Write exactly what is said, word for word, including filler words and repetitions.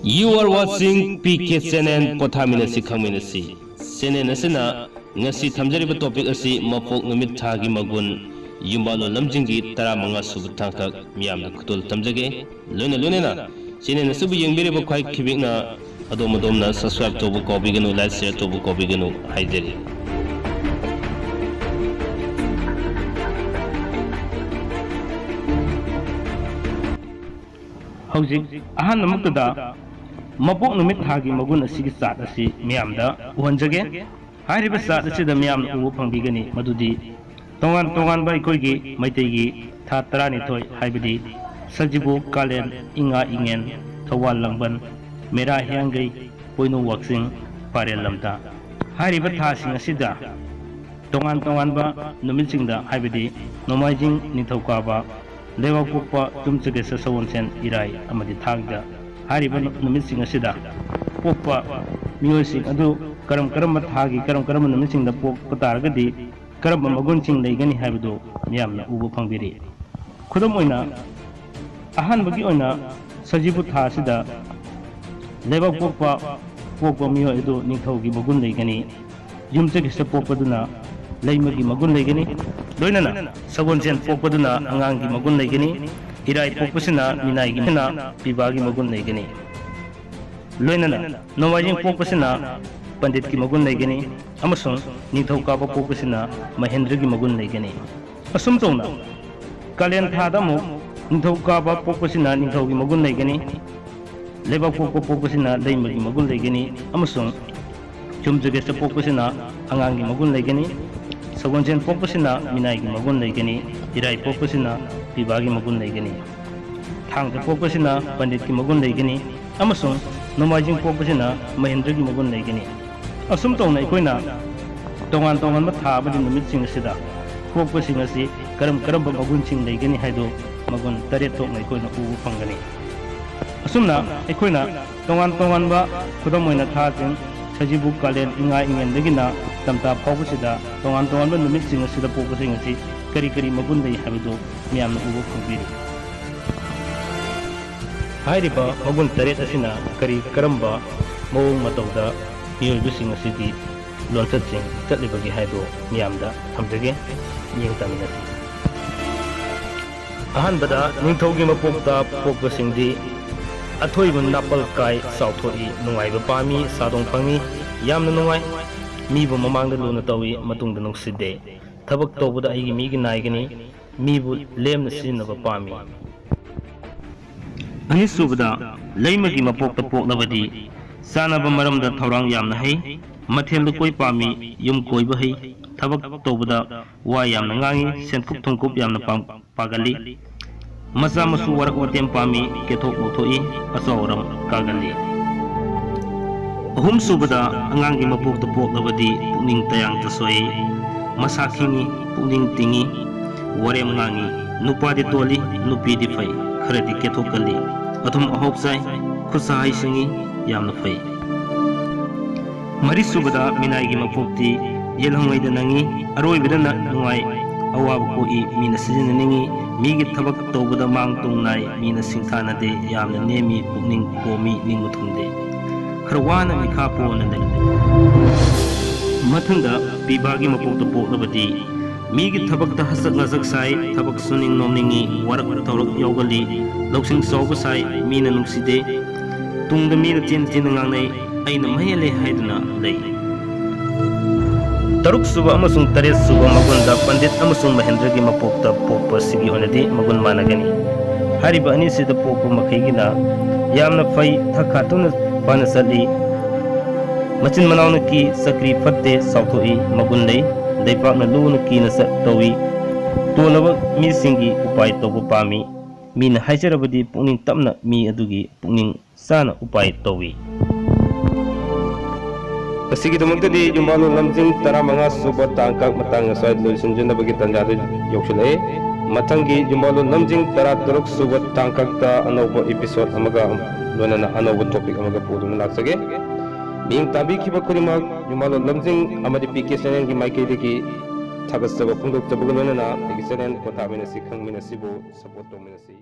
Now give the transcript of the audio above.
You are watching P K channel, ꯄꯣꯊꯥꯃꯤꯟꯅꯁꯤ ꯈꯪꯃꯤꯟꯅꯁꯤ꯫ Channel ꯑꯁꯤꯅ ꯉꯁꯤ ꯊꯝꯖꯔꯤꯕ topic ꯑꯁꯤ ꯃꯄꯣꯛ ꯅꯨꯃꯤꯠ ꯊꯥꯒꯤ ꯃꯒꯨꯟ, ꯌꯨꯝꯕꯥꯜꯂꯣꯟ ꯂꯝꯖꯤꯡꯒꯤ ꯇꯔꯥꯃꯉꯥ ꯁꯨꯕ ꯇꯥꯡꯀꯛ ꯃꯤꯌꯥꯝꯗ ꯈꯨꯗꯣꯜ ꯇꯝꯖꯒꯦ꯫ ꯂꯣꯏꯅ ꯂꯣꯏꯅꯅ channel ꯑꯁꯤꯕꯨ ꯌꯦꯡꯕꯤꯔꯤꯕ ꯈ꯭ꯋꯥꯏ ꯈꯤꯕꯤꯛꯅ ꯑꯗꯣꯝ ꯑꯗꯣꯝꯅ subscribe ꯇꯧꯕ ꯀꯥꯎꯕꯤꯒꯅꯨ, like share ꯇꯧꯕ ꯀꯥꯎꯕꯤꯒꯅꯨ ꯍꯥꯏꯖꯔꯤ꯫ ꯍꯧꯖꯤꯛ ꯑꯍꯥꯟꯕꯃꯛꯇꯗ ꯃꯄꯣꯛ ꯅꯨꯃꯤꯠ ꯊꯥꯒꯤ ꯃꯒꯨꯟ ꯑꯁꯤꯒꯤ chart ꯑꯁꯤ ꯃꯤꯌꯥꯝꯗ ꯎꯍꯟꯖꯒꯦ꯫ ꯍꯥꯏꯔꯤꯕ chart ꯑꯁꯤꯗ ꯃꯤꯌꯥꯝꯅ ꯎꯕ ꯐꯪꯕꯤꯒꯅꯤ, ꯃꯗꯨꯗꯤ ꯇꯣꯉꯥꯟ ꯇꯣꯉꯥꯟꯕ ꯑꯩꯈꯣꯏꯒꯤ ꯃꯩꯇꯩꯒꯤ ꯊꯥ ꯇꯔꯥꯅꯤꯊꯣꯏ, ꯍꯥꯏꯕꯗꯤ ꯁꯖꯤꯕꯨ, ꯀꯥꯂꯦꯟ, ꯏꯉꯥ ꯏꯉꯦꯟ, ꯊꯧꯋꯥꯜ ꯂꯥꯡꯕꯟ, ꯃꯦꯔꯥ ꯍꯤꯌꯥꯡꯒꯩ, ꯄꯣꯏꯅꯨ ꯋꯥꯛꯆꯤꯡ, ꯄꯥꯔꯦꯜ ꯂꯝꯇꯥ꯫ ꯍꯥꯏꯔꯤꯕ ꯊꯥꯁꯤꯡ ꯑꯁꯤꯗ ꯇꯣꯉꯥꯟ ꯇꯣꯉꯥꯟꯕ ꯅꯨꯃꯤꯠꯁꯤꯡꯗ, ꯍꯥꯏꯕꯗꯤ ꯅꯣꯡꯃꯥꯏꯖꯤꯡ, ꯅꯤꯡꯊꯧꯀꯥꯕ, ꯂꯩꯕꯥꯛꯄꯣꯛꯄ, ꯌꯨꯝꯁꯀꯩꯁ, ꯁꯒꯣꯜꯁꯦꯟ, ꯏꯔꯥꯏ ꯑꯃꯗꯤ ꯊꯥꯡꯖ ꯍꯥꯏꯔꯤꯕ ꯅꯨ-, ꯅꯨꯃꯤꯠꯁꯤꯡ ꯑꯁꯤꯗ ꯄꯣꯛꯄ ꯃꯤꯑꯣꯏꯁꯤꯡ ꯑꯗꯨ ꯀꯔꯝ ꯀꯔꯝꯕ ꯊꯥꯒꯤ ꯀꯔꯝ ꯀꯔꯝꯕ ꯅꯨꯃꯤꯠꯁꯤꯡꯗ ꯄꯣꯛꯄ ꯇꯥꯔꯒꯗꯤ ꯀꯔꯝꯕ ꯃꯒꯨꯟꯁꯤꯡ ꯂꯩꯒꯅꯤ ꯍꯥꯏꯕꯗꯨ ꯃꯤꯌꯥꯝꯅ ꯎꯕ ꯐꯪꯕꯤꯔꯤ꯫ ꯈꯨꯗꯝ ꯑꯣꯏꯅ, ꯑꯍꯥꯟꯕꯒꯤ ꯑꯣꯏꯅ ꯁꯖꯤꯕꯨ ꯊꯥ ꯑꯁꯤꯗ ꯂꯩꯕꯥꯛ ꯄꯣꯛꯄ, ꯄꯣꯛꯄ ꯃꯤꯑꯣꯏ ꯑꯗꯨ ꯅꯤꯡꯊꯧꯒꯤ ꯃꯒꯨꯟ ꯂꯩꯒꯅꯤ꯫ ꯌꯨꯝꯁꯀꯩꯁ ꯄꯣꯛꯄꯗꯨꯅ ꯂꯩꯃꯒꯤ ꯃꯒꯨꯟ ꯂꯩꯒꯅꯤ꯫ ꯂꯣꯏꯅꯅ ꯁꯒꯣꯜꯁꯦꯟ ꯄꯣꯛꯄꯗꯨꯅ ꯑꯉꯥꯡꯒꯤ ꯃꯒꯨꯟ ꯂꯩꯒꯅꯤ꯫ ꯏꯔꯥꯏ ꯄꯣꯛꯄꯁꯤꯅ ꯃꯤꯅꯥꯏꯒꯤ, ꯄꯤꯕꯥꯒꯤ ꯃꯒꯨꯟ ꯂꯩꯒꯅꯤ꯫ ꯂꯣꯏꯅꯅ ꯅꯣꯡꯃꯥꯏꯖꯤꯡ ꯄꯣꯛꯄꯁꯤꯅ ꯄꯟꯗꯤꯠꯀꯤ ꯃꯒꯨꯟ ꯂꯩꯒꯅꯤ ꯑꯃꯁꯨꯡ ꯅꯤꯡꯊꯧꯀꯥꯕ ꯄꯣꯛꯄꯁꯤꯅ ꯃꯍꯦꯟꯗ꯭ꯔꯒꯤ ꯃꯒꯨꯟ ꯂꯩꯒꯅꯤ꯫ ꯑꯁꯨꯝ ꯇꯧꯅ ꯀꯥꯂꯦꯟ ꯊꯥꯗ ꯑꯃꯨꯛ ꯅꯤꯡꯊꯧꯀꯥꯕ ꯄꯣꯛꯄꯁꯤꯅ ꯅꯤꯡꯊꯧꯒꯤ ꯃꯒꯨꯟ ꯂꯩꯒꯅꯤ, ꯂꯩꯕꯥꯛ ꯄꯣꯛꯄ ꯄꯣꯛꯄꯁꯤꯅ ꯂꯩꯃꯒꯤ ꯃꯒꯨꯟ ꯂꯩꯒꯅꯤ ꯑꯃꯁꯨꯡ ꯌꯨꯝꯁꯀꯩꯁ ꯄꯣꯛꯄꯁꯤꯅ ꯑꯉꯥꯡꯒꯤ ꯃꯒꯨꯟ ꯂꯩꯒꯅꯤ, ꯁꯒꯣꯜꯁꯦꯟ ꯄꯣꯛꯄꯁꯤꯅ ꯃꯤꯅꯥꯏꯒꯤ ꯃꯒꯨꯟ ꯂꯩꯒꯅꯤ, ꯏꯔꯥꯏ ꯄꯣꯛꯄꯁꯤꯅ ꯄꯤꯕꯥꯒꯤ ꯃꯒꯨꯟ ꯂꯩꯒꯅꯤ, ꯊꯥꯡꯖ ꯄꯣꯛꯄꯁꯤꯅ ꯄꯟꯗꯤꯠꯀꯤ ꯃꯒꯨꯟ ꯂꯩꯒꯅꯤ ꯑꯃꯁꯨꯡ ꯅꯣꯡꯃꯥꯏꯖꯤꯡ ꯄꯣꯛꯄꯁꯤꯅ ꯃꯍꯦꯟꯗ꯭ꯔꯒꯤ ꯃꯒꯨꯟ ꯂꯩꯒꯅꯤ꯫ ꯑꯁꯨꯝ ꯇꯧꯅ ꯑꯩꯈꯣꯏꯅ ꯇꯣꯉꯥꯟ ꯇꯣꯉꯥꯟꯕ ꯊꯥ ꯑꯃꯗꯤ ꯅꯨꯃꯤꯠꯁꯤꯡ ꯑꯁꯤꯗ ꯄꯣꯛꯄꯁꯤꯡ ꯑꯁꯤ ꯀꯔꯝ ꯀꯔꯝꯕ ꯃꯒꯨꯟꯁꯤꯡ ꯂꯩꯒꯅꯤ ꯍꯥꯏꯗꯨ ꯃꯒꯨꯟ ꯇꯔꯦꯠ ꯊꯣꯛꯅ ꯑꯩꯈꯣꯏꯅ ꯎꯕ ꯐꯪꯒꯅꯤ꯫ ꯑꯁꯨꯝꯅ ꯑꯩꯈꯣꯏꯅ ꯇꯣꯉꯥꯟ ꯇꯣꯉꯥꯟꯕ, ꯈꯨꯗꯝ ꯑꯣꯏꯅ ꯊꯥꯁꯤꯡ, ꯁꯖꯤꯕꯨ, ꯀꯥꯂꯦꯟ, ꯏꯉꯥ ꯏꯉꯦꯟꯗꯒꯤꯅ ꯂꯝꯇꯥ ꯐꯥꯎꯕꯁꯤꯗ ꯇꯣꯉꯥꯟ ꯇꯣꯉꯥꯟꯕ ꯅꯨꯃꯤꯠꯁꯤꯡ ꯑꯁꯤꯗ ꯄꯣꯛꯄꯁꯤꯡ ꯑꯁꯤ ꯀꯔꯤ ꯀꯔꯤ ꯃꯒꯨꯟ ꯂꯩ ꯍꯥꯏꯕꯗꯨ ꯃꯤꯌꯥꯝꯅ ꯎꯕ ꯐꯪꯕꯤꯔꯤ꯫ ꯍꯥꯏꯔꯤꯕ ꯃꯒꯨꯟ ꯇꯔꯦꯠ ꯑꯁꯤꯅ ꯀꯔꯤ ꯀꯔꯝꯕ ꯃꯑꯣꯡ ꯃꯇꯧꯗ ꯃꯤꯑꯣꯏꯕꯁꯤꯡ ꯑꯁꯤꯒꯤ ꯂꯣꯟꯆꯠꯁꯤꯡ ꯆꯠꯂꯤꯕꯒꯦ ꯍꯥꯏꯕꯗꯨ ꯃꯤꯌꯥꯝꯗ ꯊꯝꯖꯒꯦ, ꯃꯤꯠꯌꯦꯡ ꯇꯥꯃꯤꯟꯅꯁꯤ꯫ ꯑꯍꯥꯟꯕꯗ, ꯅꯤꯡꯊꯧꯒꯤ ꯃꯄꯣꯛꯇ ꯄꯣꯛꯄꯁꯤꯡꯗꯤ ꯑꯊꯣꯏꯕ ꯅꯥꯄꯜ ꯀꯥꯏ, ꯆꯥꯎꯊꯣꯛꯏ, ꯅꯨꯡꯉꯥꯏꯕ ꯄꯥꯝꯃꯤ, ꯁꯥꯗꯣꯡ ꯐꯪꯏ, ꯌꯥꯝꯅ ꯅꯨꯡꯉꯥꯏ, ꯃꯤꯕꯨ ꯃꯃꯥꯡꯗ ꯂꯨꯅ ꯇꯧꯏ, ꯃꯇꯨꯡꯗ ꯅꯨꯡꯁꯤꯗꯦ꯫ ꯊꯕꯛ ꯇꯧꯕꯗ ꯑꯩꯒꯤ ꯃꯤꯒꯤ ꯅꯥꯏꯒꯅꯤ, ꯃꯤꯕꯨ ꯂꯦꯝꯅ ꯁꯤꯖꯤꯟꯅꯕ ꯄꯥꯝꯃꯤ꯫ ꯑꯅꯤꯁꯨꯕꯗ, ꯂꯩꯃꯒꯤ ꯃꯄꯣꯛꯇ ꯄꯣꯛꯂꯕꯗꯤ ꯆꯥꯅꯕ ꯃꯔꯝꯗ ꯊꯧꯔꯥꯡ ꯌꯥꯝꯅ ꯍꯩ, ꯃꯊꯦꯜ ꯂꯨꯀꯣꯏ ꯄꯥꯝꯃꯤ, ꯌꯨꯝ ꯀꯣꯏꯕ ꯍꯩ, ꯊꯕꯛ ꯇꯧꯕꯗ ꯋꯥ ꯌꯥꯝꯅ ꯉꯥꯡꯏ, ꯁꯦꯟꯊꯨꯞ ꯊꯨꯝꯀꯨꯞ ꯌꯥꯝꯅ ꯄꯥꯝ-, ꯄꯥꯒꯜꯂꯤ꯫ ꯃꯆꯥ ꯃꯁꯨ ꯋꯥꯔꯛ ꯋꯥꯇꯦꯝ ꯄꯥꯝꯃꯤ, ꯀꯦꯊꯣꯛ ꯂꯧꯊꯣꯛꯏ, ꯑꯆꯧ ꯑꯔꯝ ꯀꯥꯒꯜꯂꯤ꯫ ꯑꯍꯨꯝꯁꯨꯕꯗ, ꯑꯉꯥꯡꯒꯤ ꯃꯄꯣꯛꯇ ꯄꯣꯛꯂꯕꯗꯤ ꯄꯨꯛꯅꯤꯡ ꯇꯌꯥꯡ ꯇꯁꯣꯏ, ꯃꯁꯥ ꯈꯤꯡꯉꯤ, ꯄꯨꯛꯅꯤꯡ ꯇꯤꯡꯉꯤ, ꯋꯥꯔꯦꯝ ꯉꯥꯡꯉꯤ, ꯅꯨꯄꯥꯗꯤ ꯇꯣꯜꯂꯤ, ꯅꯨꯄꯤꯗꯤ ꯐꯩ, ꯈꯔꯗꯤ ꯀꯦꯊꯣꯛꯀꯜꯂꯤ, ꯑꯊꯨꯝ ꯑꯍꯥꯎ ꯆꯥꯏ, ꯈꯨꯠ ꯁꯥ ꯍꯩ ꯁꯤꯡꯉꯤ, ꯌꯥꯝꯅ ꯐꯩ꯫ ꯃꯔꯤꯁꯨꯕꯗ, ꯃꯤꯅꯥꯏꯒꯤ ꯃꯄꯣꯛꯇꯤ ꯌꯦꯜꯍꯧꯉꯩꯗ ꯅꯪꯉꯤ, ꯑꯔꯣꯏꯕꯗꯅ ꯅꯨꯡꯉꯥꯏ, ꯑꯋꯥꯕ ꯀꯣꯛꯏ, ꯃꯤꯅ ꯁꯤꯖꯤꯟꯅꯅꯤꯡꯉꯤ, ꯃꯤꯒꯤ ꯊꯕꯛ ꯇꯧꯕꯗ ꯃꯥꯡ ꯇꯨꯡ ꯅꯥꯏ, ꯃꯤꯅ ꯁꯤꯡꯊꯥꯅꯗꯦ, ꯌꯥꯝꯅ ꯅꯦꯝꯃꯤ, ꯄꯨꯛꯅꯤꯡ ꯄꯣꯝꯃꯤ, ꯅꯤꯡꯕ ꯊꯨꯡꯗꯦ꯫ ꯈꯔ ꯋꯥꯅ ꯃꯤꯈꯥ ꯄꯣꯟꯅ ꯂꯩ꯫ ꯃꯊꯪꯗ, ꯄꯤꯕꯥꯒꯤ ꯃꯄꯣꯛꯇ ꯄꯣꯛꯂꯕꯗꯤ ꯃꯤꯒꯤ ꯊꯕꯛꯇ ꯍꯆꯛ ꯉꯆꯛ ꯁꯥꯏ, ꯊꯕꯛ ꯁꯨꯅꯤꯡ ꯅꯣꯝꯅꯤꯡꯉꯤ, ꯋꯥꯔꯛ ꯊꯧꯔꯛ ꯌꯥꯎꯒꯜꯂꯤ, ꯂꯧꯁꯤꯡ ꯆꯥꯎꯕ ꯁꯥꯏ, ꯃꯤꯅ ꯅꯨꯡꯁꯤꯗꯦ, ꯇꯨꯡꯗ ꯃꯤꯅ ꯆꯦꯟ ꯆꯦꯟꯅ ꯉꯥꯡꯅꯩ, ꯑꯩꯅ ꯃꯍꯩ ꯍꯜꯂꯦ ꯍꯥꯏꯗꯨꯅ ꯂꯩ꯫ ꯇꯔꯨꯛ ꯁꯨꯕ ꯑꯃꯁꯨꯡ ꯇꯔꯦꯠ ꯁꯨꯕ ꯃꯒꯨꯟꯗ ꯄꯟꯗꯤꯠ ꯑꯃꯁꯨꯡ ꯃꯍꯦꯟꯗ꯭ꯔꯒꯤ ꯃꯄꯣꯛꯇ ꯄꯣꯛꯄ ꯑꯁꯤꯒꯤ ꯑꯣꯏꯅꯗꯤ ꯃꯒꯨꯟ ꯃꯥꯟꯅꯒꯅꯤ꯫ ꯍꯥꯏꯔꯤꯕ ꯑꯅꯤꯁꯤꯗ ꯄꯣꯛꯄ ꯃꯈꯩꯒꯤꯅ ꯌꯥꯝꯅ ꯐꯩ, ꯊꯛ ꯈꯥ ꯊꯨꯅ ꯄꯥꯅ ꯆꯠꯂꯤ, ꯃꯆꯤꯟ ꯃꯅꯥꯎꯅ ꯀꯤ, ꯆꯀ꯭ꯔꯤ ꯐꯠꯇꯦ, ꯆꯥꯎꯊꯣꯛꯏ, ꯃꯒꯨꯟ ꯂꯩ, ꯂꯩꯄꯥꯛꯅ ꯂꯨꯅ ꯀꯤꯅ ꯆꯠ ꯇꯧꯏ, ꯇꯣꯜꯂꯕ ꯃꯤꯁꯤꯡꯒꯤ ꯎꯄꯥꯏ ꯇꯧꯕ ꯄꯥꯝꯃꯤ, ꯃꯤꯅ ꯍꯥꯏꯖꯔꯕꯗꯤ ꯄꯨꯛꯅꯤꯡ ꯇꯞꯅ ꯃꯤ ꯑꯗꯨꯒꯤ ꯄꯨꯛꯅꯤꯡ ꯆꯥꯅ ꯎꯄꯥꯏ ꯇꯧꯏ꯫ ꯉꯁꯤꯒꯤꯗꯃꯛꯇꯗꯤ ꯌꯨꯝꯕꯥꯂꯣꯟ ꯂꯝꯖꯤꯡ ꯇꯔꯥꯃꯉꯥ ꯁꯨꯕ ꯇꯥꯡꯀꯛ ꯃꯇꯥꯡ ꯑꯁ꯭ꯋꯥꯏꯗ ꯂꯣꯏꯁꯤꯟꯖꯅꯕꯒꯤ ꯇꯥꯟꯖꯥꯗꯨ ꯌꯧꯁꯤꯜꯂꯛꯑꯦ꯫ ꯃꯊꯪꯒꯤ ꯌꯨꯝꯕꯥꯂꯣꯟ ꯂꯝꯖꯤꯡ ꯇꯔꯥꯇꯔꯨꯛ ꯁꯨꯕ ꯇꯥꯡꯀꯛꯇ ꯑꯅꯧꯕ episode ꯑꯃꯒ ꯂꯣꯏꯅꯅ ꯑꯅꯧꯕ topic ꯑꯃꯒ ꯄꯨꯗꯨꯅ ꯂꯥꯛꯆꯒꯦ꯫ ꯃꯤꯠꯌꯦꯡ ꯇꯥꯕꯤꯈꯤꯕ ꯈꯨꯗꯤꯡꯃꯛ ꯌꯨꯝꯕꯥꯂꯣꯟ ꯂꯝꯖꯤꯡ ꯑꯃꯗꯤ ꯄꯤ ꯀꯦ channelꯒꯤ ꯃꯥꯏꯀꯩꯗꯒꯤ ꯊꯥꯒꯠꯆꯕ ꯐꯣꯡꯗꯣꯛꯆꯕꯒ ꯂꯣꯏꯅꯅ ꯑꯩꯒꯤ channel ꯄꯣꯊꯥꯃꯤꯟꯅꯁꯤ ꯈꯪꯃꯤꯟꯅꯁꯤꯕꯨ support ꯇꯧꯃꯤꯟꯅꯁꯤ꯫